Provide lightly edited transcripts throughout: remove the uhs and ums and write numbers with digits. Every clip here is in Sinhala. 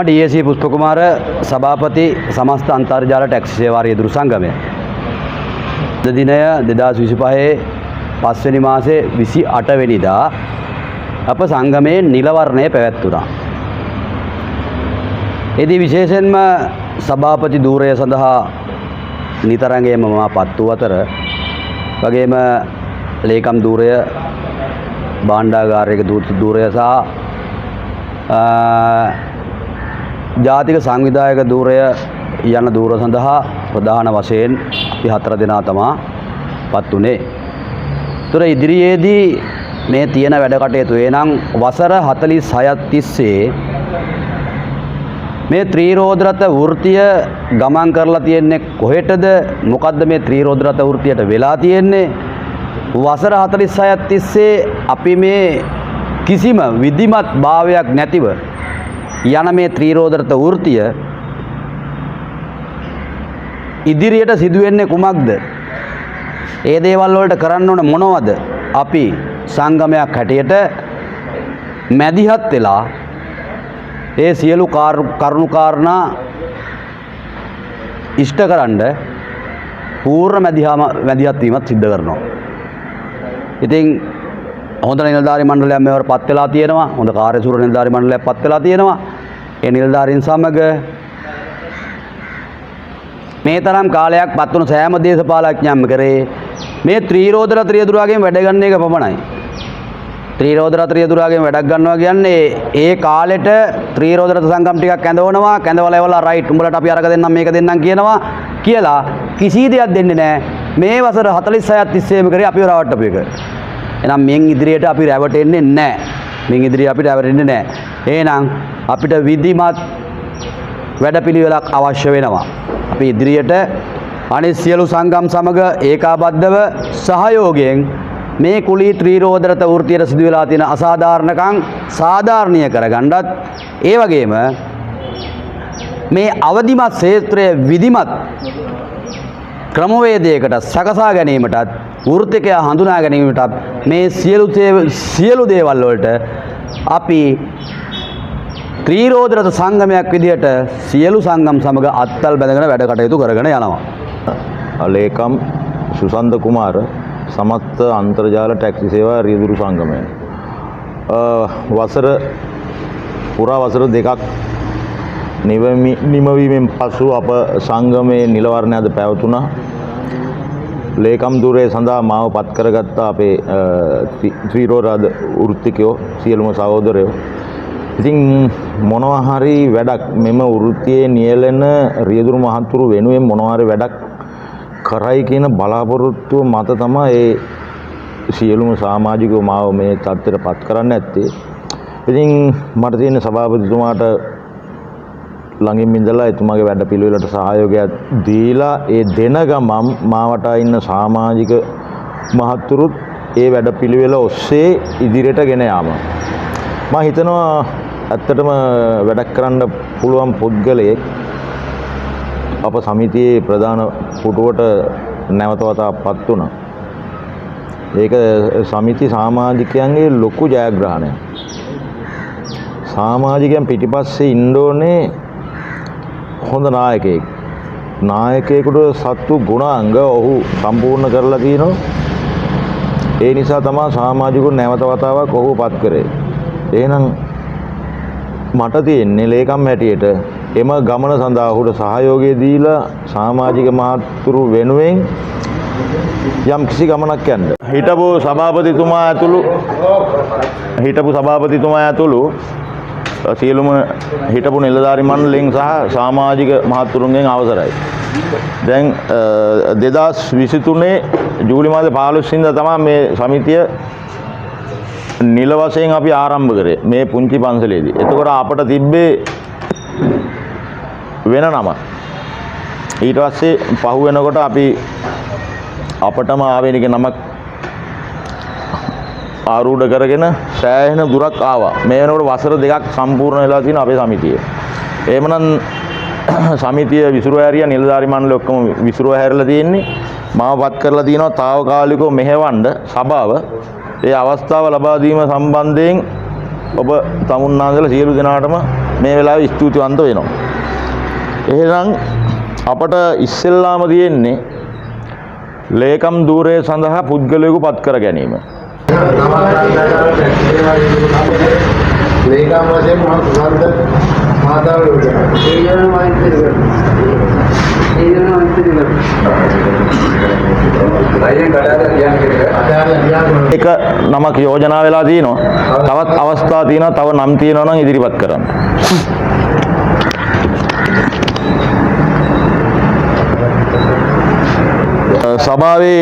ඩීඒසී පුෂ්පකුමාර, සභාපති, සමස්ත අන්තර්ජාල ටැක්සි සේවා රියදුරු සංගමය. අද දිනය 2025 පස්වෙනි මාසේ 28 වෙනිදා අප සංගමයේ නිලවරණය පැවැත්වුණා. එදී විශේෂයෙන්ම සභාපති ධූරය සඳහා නිතරංගයේම මා පත් වූ අතර, වගේම ලේකම් ධූරය, භාණ්ඩාගාරික ධූරය සහ ජාතික සංවිධායක ධූරය යන ධූර සඳහා ප්‍රධාන වශයෙන් අපි හතර දෙනා තමා පත් වුණේ. තුර ඉදිරියේදී මේ තියෙන වැඩ කටයුතු එනම් වසර 46ක් තිස්සේ මේ ත්‍රිරෝද රථ වෘත්තිය ගමන් කරලා තියෙන්නේ කොහෙටද? මොකද්ද මේ ත්‍රිරෝද රථ වෘත්තියට වෙලා තියෙන්නේ? වසර 46ක් තිස්සේ අපි මේ කිසිම විධිමත් භාවයක් නැතිව යන මේ ත්‍රිරෝද රථ වෘත්තිය ඉදිරියට සිදුවෙන්නේ කුමක්ද? ඒ දේවල් වලට කරන්න ඕන මොනවද? අපි සංගමයක් හැටියට මැදිහත් වෙලා ඒ සියලු කරුණු කාරණා ඉෂ්ට කරන්න පූර්ණ මැදිහත් වීමත් සිද්ධ කරනවා. ඉතින් හොඳ නිලධාරි මණ්ඩලයක් මේවට පත් වෙලා තියෙනවා. හොඳ කාර්යශූර නිලධාරි මණ්ඩලයක් පත් වෙලා තියෙනවා. ඒ නිලධාරීන් සමග මේ තරම් කාලයක් පත් වුණු සෑම දේශපාලඥයන්ම කරේ මේ ත්‍රිරෝද රථ රියදුරාගෙන් වැඩ ගන්න එක පමණයි. ත්‍රිරෝද රථ රියදුරාගෙන් වැඩක් ගන්නවා කියන්නේ ඒ කාලෙට ත්‍රිරෝද රථ සංගම් ටිකක් කැඳවනවා, කැඳවලා එවලා රයිට් උඹලට අපි අරක දෙන්නම් මේක දෙන්නම් කියනවා කියලා කිසි දෙයක් දෙන්නේ නැහැ. මේ වසර 46ක් තිස්සේම කරේ අපිව රවට්ටපු එක. එහෙනම් මින් ඉදිරියට අපි රැවටෙන්නේ නැහැ. මින් ඉදිරියට අපි රැවටෙන්නේ නැහැ. එහෙනම් අපිට විධිමත් වැඩපිළිවෙලක් අවශ්‍ය වෙනවා. අපි ඉදිරියට අනිත් සියලු සංගම් සමග ඒකාබද්ධව සහයෝගයෙන් මේ කුලී ත්‍රිරෝද රථ වෘත්තියට සිදු වෙලා තියෙන අසාධාරණකම් සාධාරණීය කරගන්නත්, ඒ වගේම මේ අවදිමත් ක්ෂේත්‍රය විධිමත් ක්‍රමවේදයකට සකසා ගැනීමටත්, වෘත්තිකයා හඳුනා ගැනීමටත්, මේ සියලු දේවල් වලට අපි ත්‍රිරෝද රථ සංගමයක් විදිහට සියලු සංගම් සමග අත්වැල් බැඳගෙන වැඩ කටයුතු කරගෙන යනවා. ලේකම් සුසන්ද කුමාර, සමස්ත අන්තර්ජාල ටැක්සි සේවා රියදුරු සංගමය. වසර පුරා වසර 2ක් නිමවීමෙන් පසු අප සංගමයේ නිලවරණය අද පැවතුණා. ලේකම් ධුරය සඳහා මාව පත් කරගත්ත අපේ ත්‍රිරෝද වෘත්තිකයෝ සියලුම සහෝදරයෝ. ඉතින් මොනවා හරි වැඩක් මෙම වෘත්තියේ නියැලෙන රියදුරු මහත්තුරු වෙනුවෙන් මොනවා හරි වැඩක් කරයි කියන බලාපොරොත්තුව මත තමයි ඒ සියලුම සමාජිකයෝ මාව මේ තත්ත්වයට පත් කරන්න ඇත්තේ. ඉතින් මට තියෙන සභාපතිතුමාට ළඟින් ඉඳලා එතුමාගේ වැඩ පිළිවෙලට සහයෝගයක් දීලා, ඒ දෙන ගමන් මා වටා ඉන්න සමාජික මහත්තුරුත් ඒ වැඩ පිළිවෙල ඔස්සේ ඉදිරියට ගෙන යාම. මම හිතනවා ඇත්තටම වැඩක් කරන්න පුළුවන් පුද්ගලයෙක් අප සමිතියේ ප්‍රධාන පුටුවට නැවත වතාවක් පත් වුණා. ඒක සමිති සමාජිකයන්ගේ ලොකු ජයග්‍රහණයක්. සමාජිකයන් පිටිපස්සේ ඉන්න ඕනේ හොඳ නායකයෙක්. නායකයෙකුට සතු ගුණාංග ඔහු සම්පූර්ණ කරලා තිනවා. ඒ නිසා තමයි සමාජිකයෝ නැවත වතාවක් ඔහුව පත් කරේ. එහෙනම් මට තියෙන්නේ ලේකම් හැටියට එම ගමන සඳහා ඔහුට සහයෝගය දීලා සමාජික මහත්තුරු වෙනුවෙන් යම් කිසි ගමනක් යන්න. හිටපු සභාපතිතුමා ඇතුළු සියලුම හිටපු නිලධාරි මණ්ඩලයෙන් සහ සමාජික මහත්තුරුන්ගෙන් අවසරයි. දැන් 2023 ජූලි මාසේ 15 වෙනිදා තමයි මේ සමිතිය නිල වශයෙන් අපි ආරම්භ කරේ මේ පුංචි පන්සලේදී. එතකොට අපට තිබ්බේ වෙන නමක්. ඊට පස්සේ පහු වෙනකොට අපි අපටම ආවේනික නමක් ආරූඪ කරගෙන සෑහෙන දුරක් ආවා. මේ වෙනකොට වසර 2ක් සම්පූර්ණ වෙලා තියෙන අපේ සමිතිය. එහෙමනම් සමිතිය විසිරුව හැරියා, නිලධාරි මණ්ඩලය ඔක්කොම විසිරුව හැරලා තියෙන්නේ. මාව පත් කරලා තියෙනවා තාවකාලිකව මෙහෙවන්න සභාව. ඒ අවස්ථාව ලබා දීම සම්බන්ධයෙන් ඔබ තමුන්නාන්සලා සියලු දෙනාටම මේ වෙලාවේ ස්තුතිවන්ත වෙනවා. එහෙනම් අපට ඉස්සෙල්ලාම තියෙන්නේ ලේකම් ධූරය සඳහා පුද්ගලයෙකු පත් කර ගැනීම. ලේකම් වශයෙන් මම සුසන්ත මහතාව යෝජනා කරනවා. එක නමක් යෝජනා වෙලා තියෙනවා. තවත් අවස්ථා තියෙනවා. තව නම් තියෙනවා නම් ඉදිරිපත් කරන්න. සභාවේ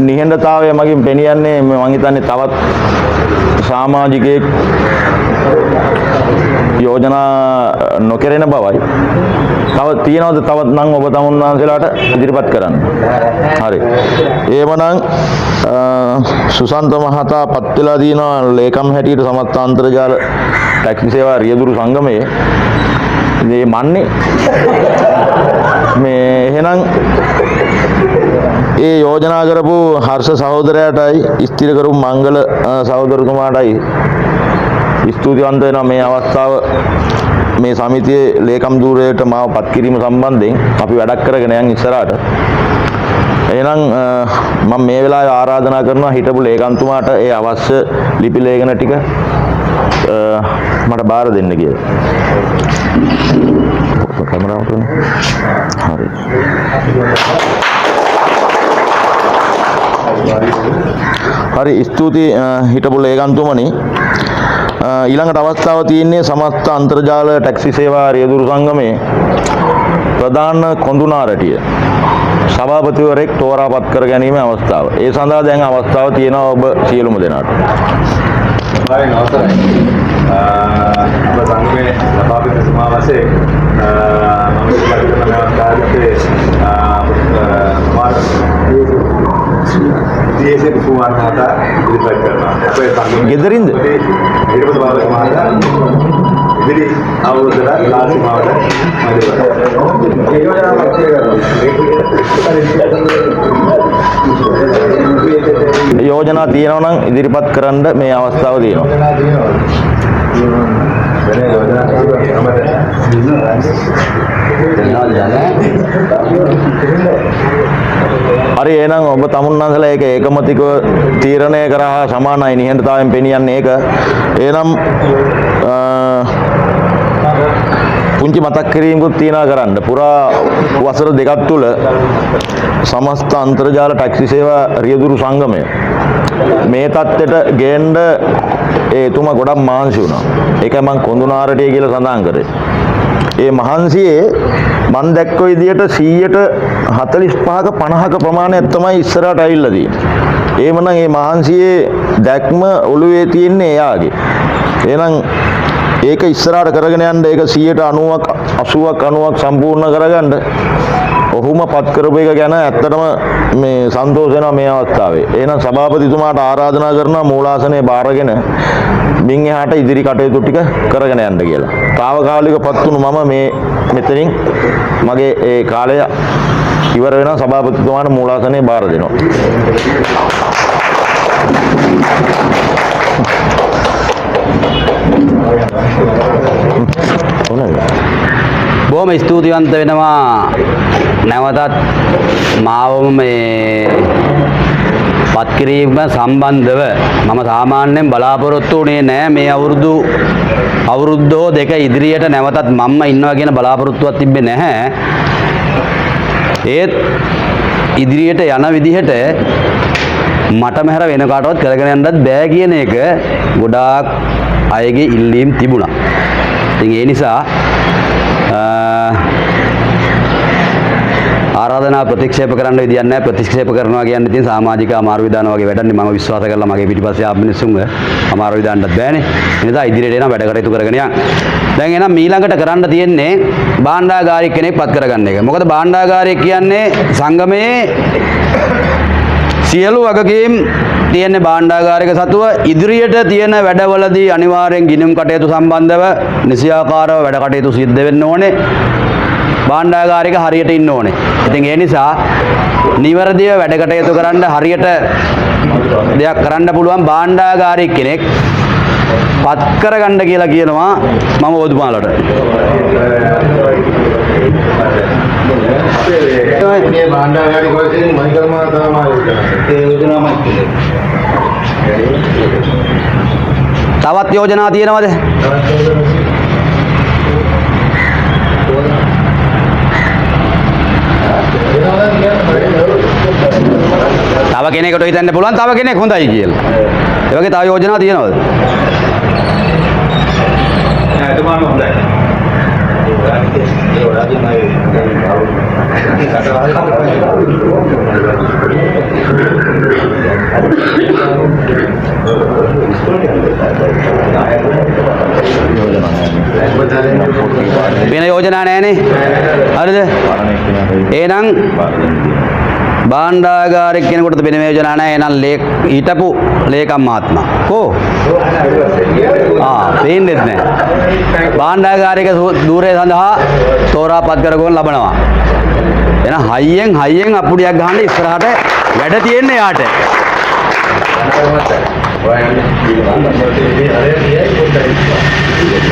නිහඬතාවය මගින් පෙනියන්නේ මං හිතන්නේ තවත් සමාජිකයෙක් යෝජනා නොකරන බවයි. තව තියෙනවද තවත් නම් ඔබ තමුන් වහන්සේලාට ඉදිරිපත් කරන්න. හරි. එහෙමනම් සුසන්ත මහතා පත් වෙලා තියෙනවා ලේකම් හැටියට සමස්ත අන්තර්ජාල ටැක්සි සේවා රියදුරු සංගමයේ. ඉතින් මේ මන්නේ මේ එහෙනම් ඒ යෝජනා කරපු හර්ෂ සහෝදරයාටයි ස්ථිර කරපු මංගල සහෝදරතුමාටයි ස්තුතිවන්ත වෙනවා මේ අවස්ථාව මේ සමිතියේ ලේකම් ධූරයට මාව පත් කිරීම සම්බන්ධයෙන් අපි වැඩක් කරගෙන යන් ඉස්සරහට. එහෙනම් මම මේ වෙලාවේ ආරාධනා කරනවා හිටපු ලේකම්තුමාට ඒ අවශ්‍ය ලිපි ලේඛන ටික මට බාර දෙන්න කියලා. කැමරාවට උනේ. හරි. හරි, ස්තුතියි හිටපු ලේකම්තුමනි. ඊළඟට අවස්ථාව තියෙන්නේ සමස්ත අන්තර්ජාල ටැක්සි සේවා රියදුරු සංගමයේ ප්‍රධාන කොඳුනාරටිය සභාපතිවරයෙක් තෝරාපත් කර ගැනීමේ අවස්ථාව. ඒ සඳහා දැන් අවස්ථාව තියෙනවා ඔබ සියලුම දෙනාට. සභාවෙන් අවසරයි. අප සංගමේ සභාපතිතුමා වශයෙන් මම ඉදිරිපත් කරන මේ අවස්ථාවේදී අපේ කුමාර ඩීඑස්ఏ කුමාර මහතා ඉදිරිපත් කරනවා. අපේ සංගමේ ගෙදරින්ද? හිටපු සභාපති මහතා ඉදිරි අවුරුද්දට කාල සීමාවට මම ඉදිරිපත් කරනවා. යෝජනා තියෙනවා නම් ඉදිරිපත් කරන්න මේ අවස්ථාව තියෙනවා. වෙන යෝජනා හරි, එහෙනම් ඔබ තමුන්නාන්සලා ඒක ඒකමතිකව තීරණය කරා සමානයි නිහඬතාවයෙන් පෙනියන්නේ ඒක. එහෙනම් පුංචි මතක් කිරීමකුත් තියනවා කරන්න. පුරා වසර දෙකක් තුල සමස්ත අන්තර්ජාල ටැක්සි සේවා රියදුරු සංගමය මේ තත්ත්වයට ගේන්න ඒ එතුමා ගොඩක් මහන්සි වුණා. ඒකයි මං කොඳුනාරටිය කියලා සඳහන් කරේ. ඒ මහන්සියේ මං දැක්ක විදියට 145ක 50ක ප්‍රමාණයක් තමයි ඉස්සරහට ඇවිල්ලා තියෙන්නේ. එහෙමනම් මේ මහන්සියේ දැක්ම ඔළුවේ තියෙන්නේ එයාගේ. එහෙනම් ඒක ඉස්සරහට කරගෙන යන්න ඒක 90ක් 80ක් 90ක් සම්පූර්ණ කරගන්න ඔහුම පත් කරපු එක ගැන ඇත්තටම මේ සන්තෝෂ වෙනවා මේ අවස්ථාවේ. එහෙනම් සභාපතිතුමාට ආරාධනා කරනවා මූලාසනය බාරගෙන මින් එහාට ඉදිරි කටයුතු ටික කරගෙන යන්න කියලා. තාවකාලික පත් වුණු මම මේ මෙතනින් මගේ ඒ කාලය ඉවර වෙනවා. සභාපතිතුමාට මූලාසනය බාර දෙනවා. හොඳයි. බොහොම ස්තුතිවන්ත වෙනවා නැවතත් මාවම මේ පත් කිරීම සම්බන්ධව. මම සාමාන්‍යයෙන් බලාපොරොත්තු වුණේ නෑ මේ අවුරුද්දෝ දෙක ඉදිරියට නැවතත් මම්ම ඉන්නවා කියන බලාපොරොත්තුවක් තිබ්බේ නැහැ. ඒත් ඉදිරියට යන විදිහට මටම හැර වෙන කාටවත් කරගෙන යන්නත් බෑ කියන එක ගොඩාක් අයගේ ඉල්ලීම් තිබුණා. ඉතින් ඒ නිසා ආරාධනා ප්‍රතික්ෂේප කරන්න විදියක් නැහැ. ප්‍රතික්ෂේප කරනවා කියන්නේ ඉතින් සමාජික අමාරු විදාන වගේ වැඩන්නේ. මම විශ්වාස කරලා මගේ පිටිපස්සේ ආපු මිනිස්සුන්ව අමාරු විදාන්නත් බෑනේ. ඒ නිසා ඉදිරියට එන වැඩ කටයුතු කරගෙන යන්න. දැන් එහෙනම් ඊළඟට කරන්න තියෙන්නේ භාණ්ඩාගාරික කෙනෙක් පත් කරගන්න එක. මොකද භාණ්ඩාගාරික කියන්නේ සංගමයේ සියලු වගකීම් තියෙන්නේ භාණ්ඩාගාරික සතුව. ඉදිරියට තියෙන වැඩවලදී අනිවාර්යෙන් ගිණුම් කටයුතු සම්බන්ධව නිසියාකාරව වැඩ කටයුතු සිද්ධ වෙන්න ඕනේ. භාණ්ඩාගාරික හරියට ඉන්න ඕනේ. ඉතින් ඒ නිසා නිවැරදිව වැඩ කටයුතු කරන්න හරියට දෙයක් කරන්න පුළුවන් භාණ්ඩාගාරික කෙනෙක් පත් කරගන්න කියලා කියනවා මම ඔබතුමාලට. මේ භාණ්ඩාගාරික වශයෙන් මයිකල් මහතා තමයි යෝජනා. ඒ යෝජනාවයි. තවත් යෝජනා තියෙනවද? තව කෙනෙකුට හිතන්න පුළුවන් තව කෙනෙක් හොඳයි කියලා. ඒ වගේ තව යෝජනා තියෙනවද? නෑ එතුමාම හොඳයි. වෙන යෝජනා නෑනේ. හරිද? එහෙනම් භාණ්ඩාගාරික කෙනෙකුට වෙන යෝජනා නෑ. එහෙනම් ලේක් හිටපු ලේකම් මහත්මයා. කෝ? ආ පේන්නෙත් නෑ. භාණ්ඩාගාරික ධූරය සඳහා තෝරාපත් කරගොන් ලබනවා. එහෙනම් හයියෙන් හයියෙන් අප්පුඩියක් ගහන්න ඉස්සරහට වැඩ තියෙන්නේ යාට.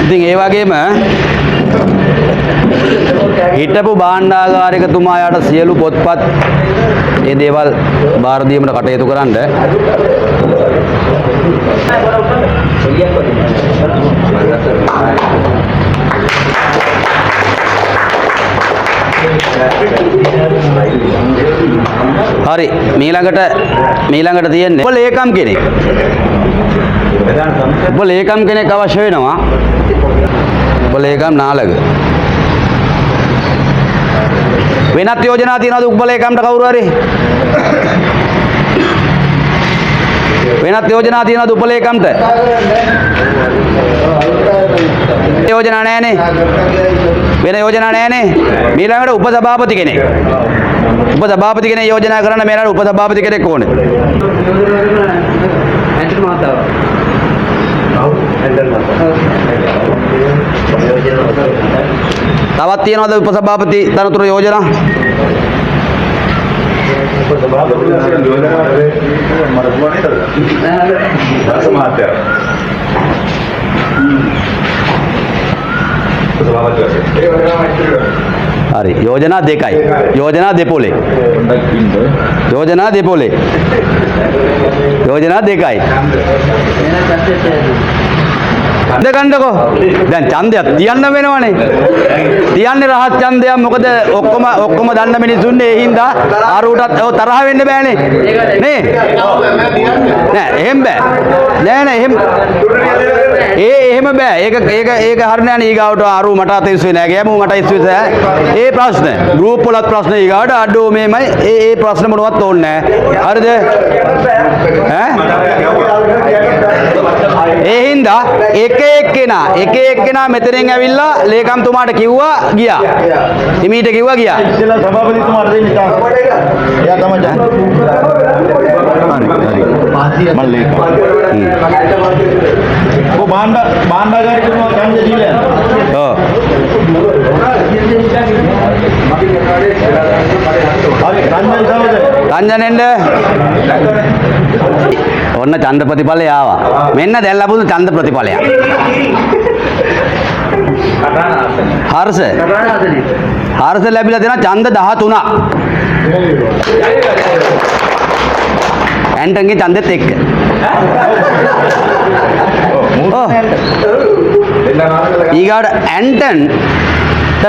ඉතින් ඒ වගේම හිටපු භාණ්ඩාගාරිකතුමා යාට සියලු පොත්පත් ඒ දේවල් බාර දීමට කටයුතු කරන්න. හරි, මීළඟට තියෙන්නේ ඔබ ලේකම් කෙනෙක්. ඔබ ලේකම් කෙනෙක් අවශ්‍ය වෙනවා. ඔබ ලේකම් නාලක. වෙනත් යෝජනා තියෙනවද උප ලේකම්ට කවුරු හරි? වෙනත් යෝජනා තියෙනවද උප ලේකම්ට? යෝජනා නෑනේ. වෙන යෝජනා නෑනේ. මීළඟට උපසභාපති කෙනෙක්. උපසභාපති කෙනෙක් යෝජනා කරන්න මේ රටේ උපසභාපති කෙනෙක් ඕනේ. තවත් තියෙනවද උපසභාපති තනතුර යෝජනා? හරි, යෝජනා දෙකයි. යෝජනා දෙපොලේ. යෝජනා දෙපොලේ. යෝජනා දෙකයි. ඡන්ද ගන්නකෝ. දැන් ඡන්දයක් තියන්න වෙනවනේ. තියන්නේ රහත් ඡන්දයක්. මොකද ඔක්කොම දන්න මිනිස්සුන්නේ. ඒ හින්දා අරුටත් ඔව් තරහ වෙන්න බෑනේ. නේ? නෑ එහෙම බෑ. නෑ නෑ එහෙම ඒ එහෙම බෑ. ඒක ඒක ඒක හරිය නෑනේ. ඊගාවට අරු මට අත ඉස්සුවේ නෑ ගියා. මූ මට ඉස්සුවේ නෑ. ඒ ප්‍රශ්න ගෲප් වලත් ප්‍රශ්න ඊගාවට අඩෝ මේමයි. ඒ ඒ ප්‍රශ්න මොනවත් ඕනේ නෑ. හරිද? ඈ ඒ හින්දා එක එක්කෙනා මෙතනින් ඇවිල්ලා ලේකම්තුමාට කිව්වා ගියා. හිමීට කිව්වා ගියා. ඉස්සෙල්ලා සභාපතිතුමාට දෙන්න ඉතාල. එයා තමයි ජන. හරි හරි. මම ලේකම්. ඔව් භාණ්ඩාගාරිකතුමා ඡන්ද දීලා යනවා. ඔව්. හරි රංජන් සහෝදර. රංජන් එන්න. ඔන්න ඡන්ද ප්‍රතිඵලය ආවා. මෙන්න දැන් ලැබුණු ඡන්ද ප්‍රතිඵලයක්. හර්ෂ හර්ෂ ලැබිලා තියෙනවා ඡන්ද 13ක්. ඇන්ටන්ගේ ඡන්දෙත් එක්ක. ඔව්. ඊගාට ඇන්ටන්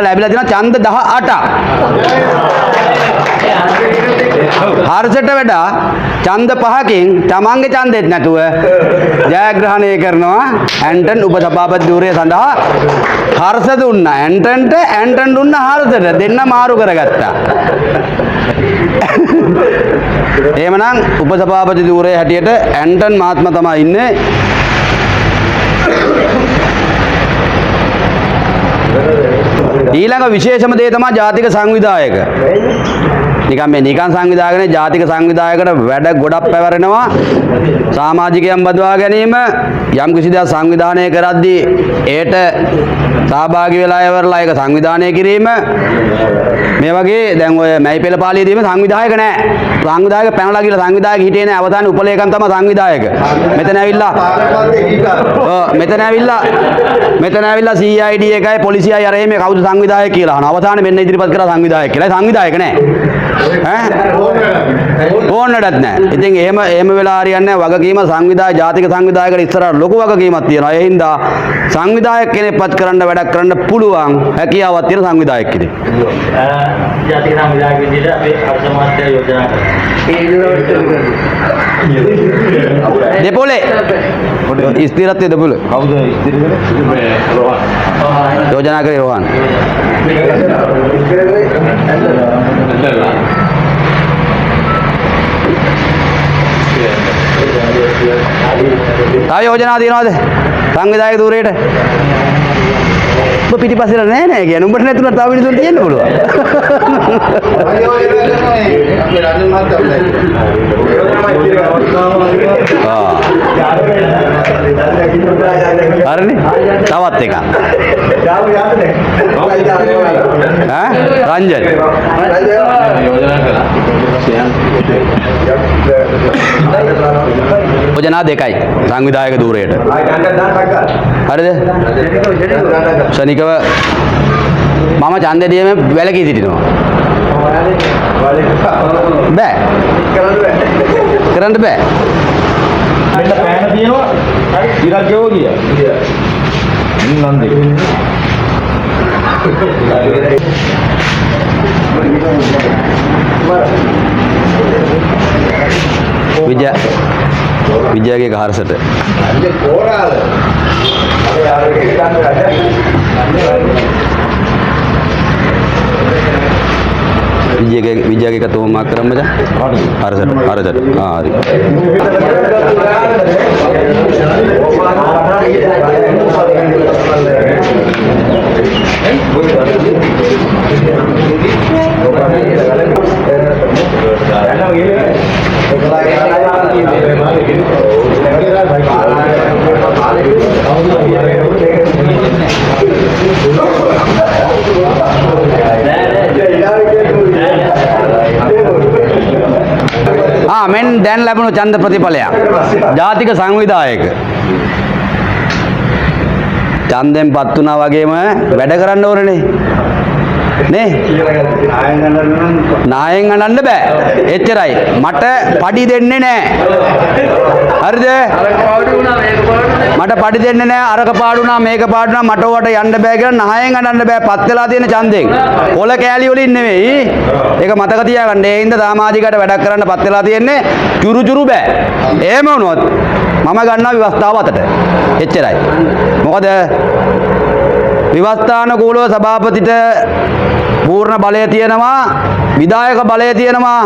ලැබිලා තියෙනවා ඡන්ද 18ක්. හර්ෂට වඩා ඡන්ද 5කින් තමන්ගේ ඡන්දෙත් නැතුව ජයග්‍රහණය කරනවා ඇන්ටන් උපසභාපති ධූරය සඳහා. හර්ෂ දුන්නා ඇන්ටන්ට, ඇන්ටන් දුන්නා හර්ෂට, දෙන්න මාරු කරගත්තා. එහෙමනම් උපසභාපති ධූරය හැටියට ඇන්ටන් මහත්මයා තමයි ඉන්නේ. ඊළඟ විශේෂම දේ තමයි ජාතික සංවිධායක. නිකන් මේ නිකන් සංවිධායකනේ ජාතික සංවිධායකට වැඩ ගොඩක් පැවරෙනවා. සමාජිකයන් බඳවා ගැනීම යම් කිසි දෙයක් සංවිධානය කරද්දී ඒට සහභාගී වෙලා ඉවරලා ඒක සංවිධානය කිරීම මේ වගේ දැන් ඔය මැයි පෙළපාලියදීම සංවිධායක නෑ. සංවිධායක පැනලා ගිහලා සංවිධායක හිටියේ නෑ. අවසානයේ උපලේකම් තමයි සංවිධායක. මෙතන ඇවිල්ලා ඔව් මෙතන ඇවිල්ලා CID එකයි පොලිසියයි අර එහෙම කවුද සංවිධායක කියලා අහනවා. අවසානයේ මෙන්න ඉදිරිපත් කරා සංවිධායක කියලා. ඒ සංවිධායක නෑ. ඈ ෆෝන් වැඩක් නෑ. ඉතින් එහෙම එහෙම වෙලා හරියන්නේ නෑ. වගකීම සංවිධායක ජාතික සංවිධායකට ඉස්සරහට ලොකු වගකීමක් තියෙනවා. ඒ හින්දා සංවිධායක කෙනෙක් පත් කරන්න වැඩක් කරන්න පුළුවන් හැකියාවක් තියෙන සංවිධායක කෙනෙක්. ජාතික සංවිධායක විදිහට අපේ හර්ෂ මහත්තයා යෝජනා කරා. දෙපොලේ ස්ථිරත්වයේ දෙපොලේ කවුද ඉදිරි කරේ? යෝජනා කරේ රෝහන්. තව යෝජනා තියෙනවද සංවිධායක ධූරයට? ඔබ පිටිපස්සට නෑ නෑ කියන්නේ උඹට නැතුණා තව මිනිසුන් තියෙන්න පුළුවන්. අපේ රංජන් මහත්තයා. ආ හරිනේ. තවත් එකක්. ඈ රංජන්. යෝජනා කළා. යෝජනා දෙකයි සංවිධායක ධූරයට. හරිද? ක්ෂණිකව මම ඡන්දෙ දීමේ වැළකී සිටිනවා. බෑ. කරන්න බෑ. මෙන්න පෑන තියෙනවා. ඉරක් ගෙව ගියා. නන්දි. විජය විජයගේ හරසට. කෝරාල. අපේ ආරෝග්‍ය විජයගේ විජයගේ එක තුමා කරමු මචං. හරසට හරසට. ආ හරි. ආ මෙන් දැන් ලැබුණු ඡන්ද ප්‍රතිඵලයක්. ජාතික සංවිධායක. ඡන්දෙන් පත් වුණා වගේම වැඩ කරන්න ඕනනේ. නේ? නායෙන් අඬන්න බෑ. එච්චරයි. මට පඩි දෙන්නේ නෑ. හරිද? මට පඩි දෙන්නේ නෑ. අරක පාඩු වුණා මේක පාඩු වුණා මට ඔවට යන්න බෑ කියලා නහයෙන් අඬන්න බෑ. පත් වෙලා තියෙන ඡන්දෙන්. කොළ කෑලි වලින් නෙවෙයි. ඒක මතක තියාගන්න. ඒ හින්දා සමාජිකට වැඩක් කරන්න පත් වෙලා තියෙන්නේ චුරු චුරු බෑ. එහෙම වුණොත් මම ගන්නවා ව්‍යවස්ථාව අතට. එච්චරයි. මොකද ව්‍යවස්ථානුකූලව සභාපතිට පූර්ණ බලය තියෙනවා, විධායක බලය තියෙනවා.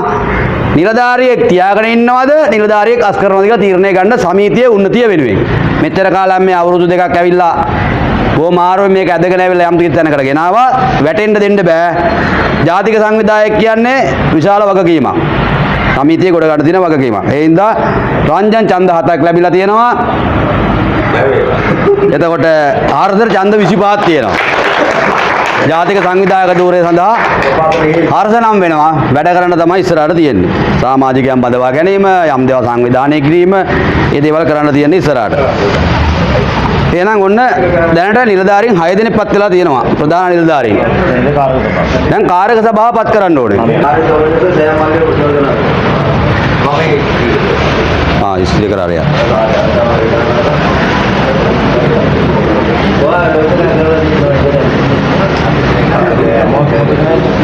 නිලධාරියෙක් තියාගෙන ඉන්නවද නිලධාරියෙක් අස් කරනවද කියලා තීරණය ගන්න සමිතියේ උන්නතිය වෙනුවෙන්. මෙච්චර කාලයක් මේ අවුරුදු දෙකක් ඇවිල්ලා බොහොම ආරෝප මේක ඇදගෙන ඇවිල්ලා යම් කිසි තැනකට ගෙනාවා. වැටෙන්න දෙන්න බෑ. ජාතික සංවිධායක කියන්නේ විශාල වගකීමක්. සමිතියේ ගොඩ ගන්න තියෙන වගකීමක්. ඒ හින්දා රංජන් ඡන්ද 7ක් ලැබිලා තියෙනවා. එතකොට හර්ෂට ඡන්ද 25ක් තියෙනවා. ජාතික සංවිධායක ධූරය සඳහා හර්ෂ නම් වෙනවා. වැඩ කරන්න තමයි ඉස්සරහට තියෙන්නේ. සමාජිකයන් බඳවා ගැනීම, යම් දේවල් සංවිධානය කිරීම, මේ දේවල් කරන්න තියෙන්නේ ඉස්සරහට. එහෙනම් ඔන්න දැනට නිලධාරීන් 6 දෙනෙක් පත් වෙලා තියෙනවා. ප්‍රධාන නිලධාරීන්. දැන් කාරක සභාව පත් කරන්න ඕනේ. ආ ඉස්තිරි කරා අරයා.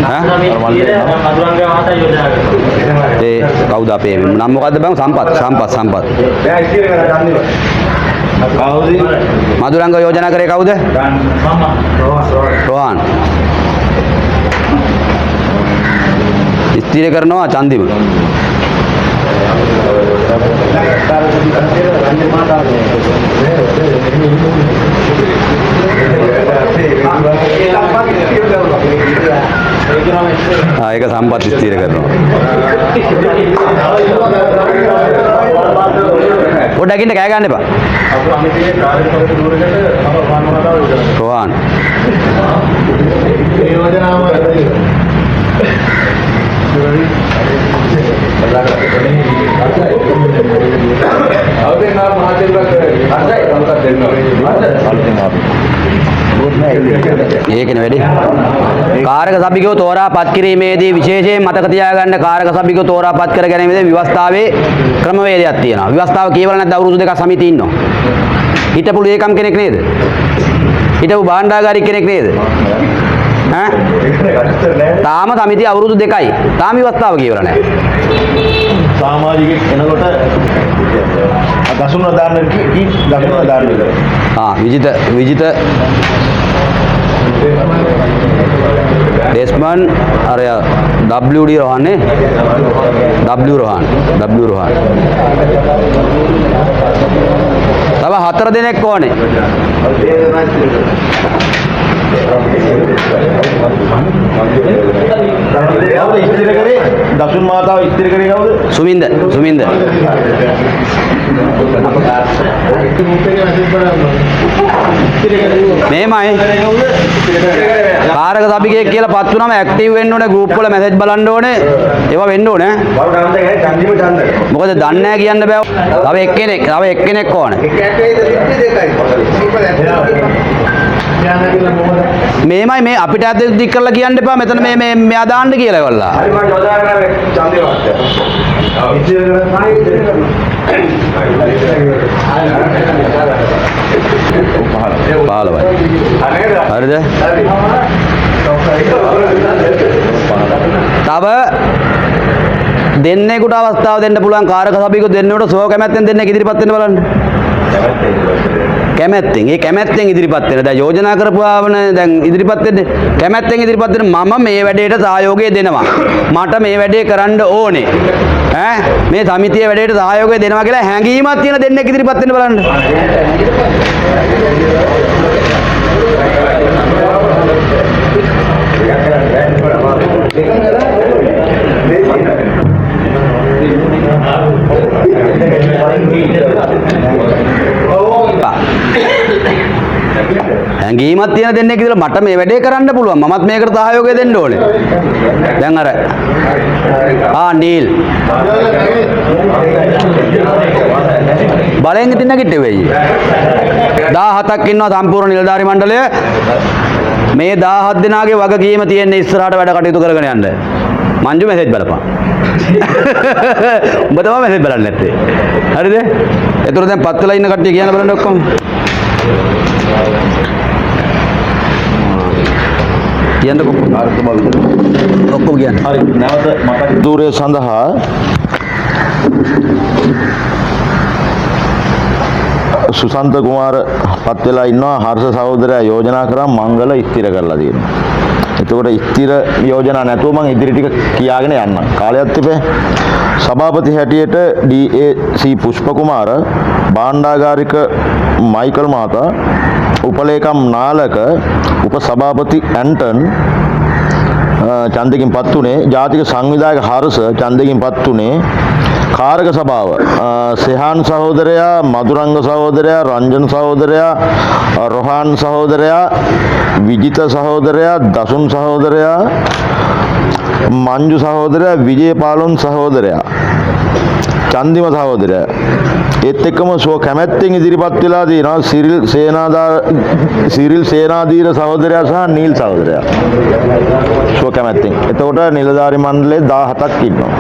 ඈ? මధుරංග මහතා යෝජනා කරනවා. ඒ කවුද අපේ නම් මොකද්ද බං? සම්පත් සම්පත් සම්පත්. කවුද? මధుරංග යෝජනා කරේ කවුද? මම රෝහන්. ස්ථිර කරනවා චන්දිම. ආ, ඒක සම්පත් ස්ථිර කරනවා. පොඩ්ඩක් ඉන්න, කෑ ගන්න එපා. අප සමිතියේ කාර්යපරිධි ධූරකට මම රෝහන් මහතා යෝජනා කරනවා. රෝහන්. ඒ යෝජනාව ඒකනේ වැඩි. කාරක සභිකයෝ තෝරා පත් කිරීමේදී විශේෂයෙන් මතක තියාගන්න, කාරක සභිකයෝ තෝරා පත් කර ගැනීමේදී ව්‍යවස්ථාවේ ක්‍රමවේදයක් තියෙනවා. ව්‍යවස්ථාව කියවලා නැත්නම් අවුරුදු 2ක් සමිතිය ඉන්නවා. හිටපු ලේකම් කෙනෙක් නේද? හිටපු භාණ්ඩාගාරික කෙනෙක් නේද? ඈ? තාම සමිතිය අවුරුදු 2යි. තාම ව්‍යවස්ථාව කියවලා නැහැ. සමාජිකෙක් එනකොට දසුන දාන්න කී දසුන දාන්න විතර. ආ, විජිත විජිත ඩෙස්මන් අර WD Rohan නේ? W Rohan, W Rohan. තව 4 දෙනෙක් ඕනේ. කවුද ඉස්තිර කරේ? දසුන් මාතාව ඉස්තිර කරේ කවුද? සුමින්ද සුමින්ද. මෙහෙමයි, කාරක සභිකයෙක් කියලා පත් වුණාම ඇක්ටිව් වෙන්න ඕනේ, ගෲප් වල මැසේජ් බලන්න ඕනේ, ඒවා වෙන්න ඕනේ. මොකද දන්නේ නැහැ කියන්න බෑ. තව එක්කෙනෙක්, තව එක්කෙනෙක් ඕනේ. මේමයි, මේ අපිට අත දික් කරලා කියන්න එපා මෙතන මේ මේ මෙයා දාන්න කියලා ඒවල්ලා. හරි, මම යෝජනා කරන්නේ චන්දිම මහත්තයා. 15යි. හරිද? තව දෙන්නෙකුට අවස්ථාව දෙන්න පුළුවන්. කාරක සභිකව දෙන්නෙකුට සුව කැමැත්තෙන් දෙන්නෙක් ඉදිරිපත් වෙන්න බලන්න. කැමැත්තෙන්, ඒ කැමැත්තෙන් ඉදිරිපත් වෙන. දැන් යෝජනා කරපුවාවනේ දැන් ඉදිරිපත් වෙන්නේ. කැමැත්තෙන් ඉදිරිපත් වෙන, මම මේ වැඩේට සහයෝගය දෙනවා. මට මේ වැඩේ කරන්න ඕනේ. ඈ, මේ සමිතිය වැඩේට සහයෝගය දෙනවා කියලා හැඟීමක් තියෙන දෙන්නෙක් ඉදිරිපත් වෙන්න බලන්න. හැඟීමක් තියෙන දෙන්නෙක් ඉතින් මට මේ වැඩේ කරන්න පුළුවන්. මමත් මේකට සහයෝගය දෙන්න ඕනේ. දැන් අර ආ නීල් බලෙන් ඉතින් නැගිට්ටේ වෙයි. 17ක් ඉන්නවා සම්පූර්ණ නිලධාරි මණ්ඩලය. මේ 17 දෙනාගේ වගකීම තියෙන ඉස්සරහට වැඩ කටයුතු කරගෙන යන්න. මංජු මැසේජ් බලපන්. උඹ තමයි මැසේජ් බලන්නේ නැත්තේ. හරිද? ඒතර දැන් පත් වෙලා ඉන්න කට්ටිය කියන්න බලන්න ඔක්කොම. කියන්නකෝ. ඔක්කොම කියන්න. හරි, නැවත මතක් ධූරය සඳහා සුසන්ත කුමාර පත් වෙලා ඉන්නවා. හර්ෂ සහෝදරයා යෝජනා කරා, මංගල ස්ථිර කරලා තියෙනවා. එතකොට ස්ථිර යෝජනා නැතුව මං ඉදිරි ටික කියාගෙන යන්නම්. කාලයක් තිබේ. සභාපති හැටියට DAC Pushpa කුමාර, භාණ්ඩාගාරික මයිකල් මහතා, උපලේකම් නාලක, උපසභාපති ඇන්ටන් ඡන්දකින් පත් වුණේ, ජාතික සංවිධායක හර්ෂ ඡන්දකින් පත් වුණේ, කාරක සභාව සෙහාන් සහෝදරයා, මధుරංග සහෝදරයා, රංජන් සහෝදරයා, රොහාන් සහෝදරයා, විජිත සහෝදරයා, දසුන් සහෝදරයා, මංජු සහෝදරයා, විජේපාලොන් සහෝදරයා, චන්දිම සහෝදරයා. ඒත් එක්කම සුව කැමැත්තෙන් ඉදිරිපත් වෙලා තියෙනවා සිරිල් සේනාධීර සහෝදරයා සහ නීල් සහෝදරයා. සුව කැමැත්තෙන්. එතකොට නිලධාරි මණ්ඩලයේ 17ක් ඉන්නවා.